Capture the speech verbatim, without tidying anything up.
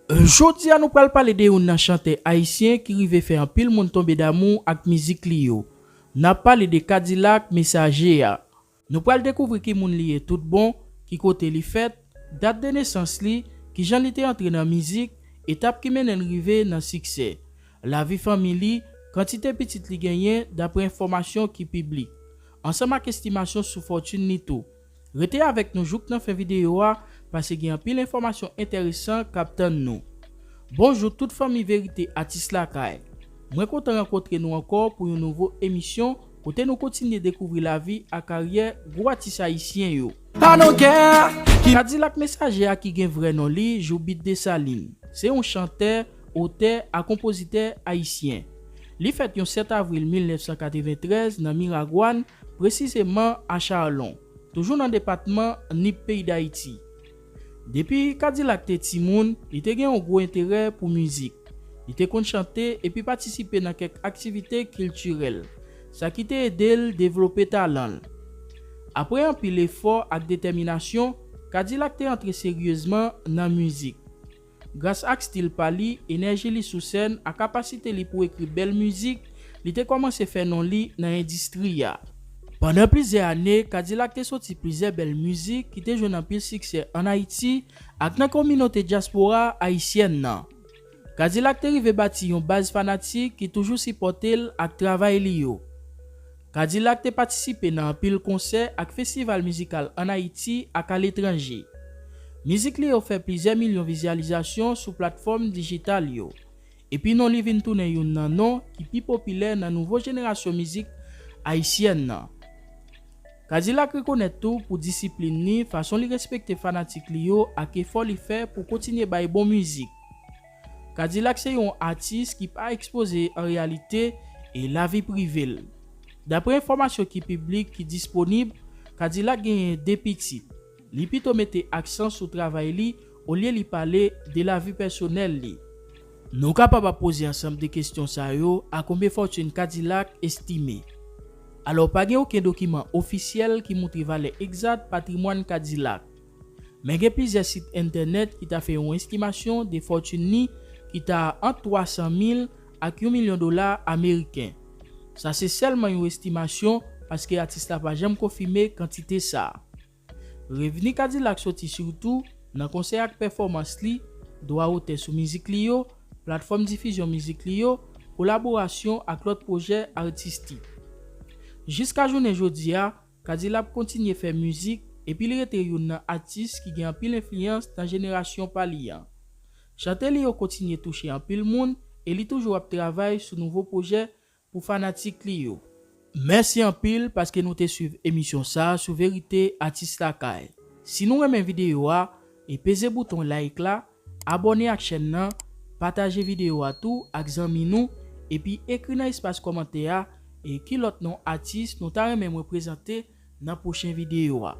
Jodi a nou pral pale de youn nan chantè ayisyen ki rive fè anpil moun tonbe damou ak mizik li yo. N ap pale de Kadilak Mesaje a. Nou pral dekouvri ki moun li ye tout bon, ki kote li fèt, dat de nesans li, kijan li te antre nan mizik, etap ki mennen l rive nan siksè, lavi fanmi li, kantite pitit li genyen dapre enfòmasyon ki piblik, ansanm ak estimasyon sou fòtin li tou. Rete avèk nou jouk nan fen videyo a, paske gen anpil enfòmasyon enteresan k ap tann nou. Bonjou tout fanmi Verite Atis Lakay. Mwen kontan rankontre nou ankò pou yon nouvo emisyon kote nou kontinye dekouvri lavi ak karyè gwo atis ayisyen yo. Kadilak Mesaje a ki gen vrè non li, Joubit Desalin. Se yon chantè, otè ak konpozitè ayisyen. Li fèt yon sèt avril mil nèf san katreventrèz nan Miragwàn, presizeman a Charlon, toujou nan depatman Nip, peyi Dayiti. Depi Kadilak te timoun, li te gen yon gwo enterè pou mizik. Li te konn chante epi patisipe nan kèk aktivite kiltirèl, sa ki te ede l devlope talan l. Apre anpil efò ak detèminasyon, Kadilak te antre seryezman nan mizik. Gras ak stil pa li, enèji li sou sèn ak kapasite li pou ekri bèl mizik, li te kòmanse fè non li nan endistri a. Pandan plizyè ane, Kadilak te soti plizyè bèl mizik ki te jwenn anpil siksè ann Ayiti ak nan kominote dyaspora ayisyèn nan. Kadilak te rive bati yon baz fanatik ki toujou sipòte l ak travay li yo. Kadilak te patisipe nan anpil konsè ak festival mizikal ann Ayiti ak aletranje. Mizik li yo fè plizyè milyon vizyalizasyon sou platfòm dijital yo. Epi non li vin tounen youn nan non ki pi popilè nan nouvo jenerasyon mizik ayisyèn nan. Kadilak rekonèt tou pou disiplin li, fason li respekte fanatik li yo ak efò li fè pou kontinye bay bon mizik. Kadilak se yon atis ki pa ekspoze an reyalite e lavi prive l. Dapre enfòmasyon ki piblik ki disponib, Kadilak genyen de pitit. Li pito mete aksan sou travay li olye li pale de lavi pèsonèl li. Nou kapab ap poze ansanm de kesyon sa yo, a konbyen fòtin Kadilak estime? Alò, pa gen okenn dokiman ofisyèl ki montre valè egzat patrimwàn Kadilak. Men gen plizyè sit entènèt ki ta fè yon estimasyon de fòtin li ki ta ant twa san mil ak yon milyon dola ameriken. Sa se sèlman yon estimasyon, paske atis la pa janm konfime kantite sa a. Revni Kadilak soti sitou nan konsè ak pèfòmans li, dwa otè sou mizik li yo, platfòm difizyon mizik li yo, kolaborasyon ak lòt pwojè atistik. Jiska jounen jodi a, Kadilak kontinye fè mizik epi li rete youn nan atis ki gen anpil enfliyans nan jenerasyon pa li an. Chante li yo kontinye touche anpil moun e li toujou ap travay sou nouvo pwojè pou fanatik li yo. Mèsi anpil paske nou te swiv emisyon sa a sou Verite Atis Lakay. Si nou renmen videyo a, e peze bouton like la, abòne ak chèn nan, pataje videyo a tou ak zanmi nou, epi ekri nan espas kòmantè a e ki lòt non atis nou ta renmen mwen prezante nan pwochen videyo a.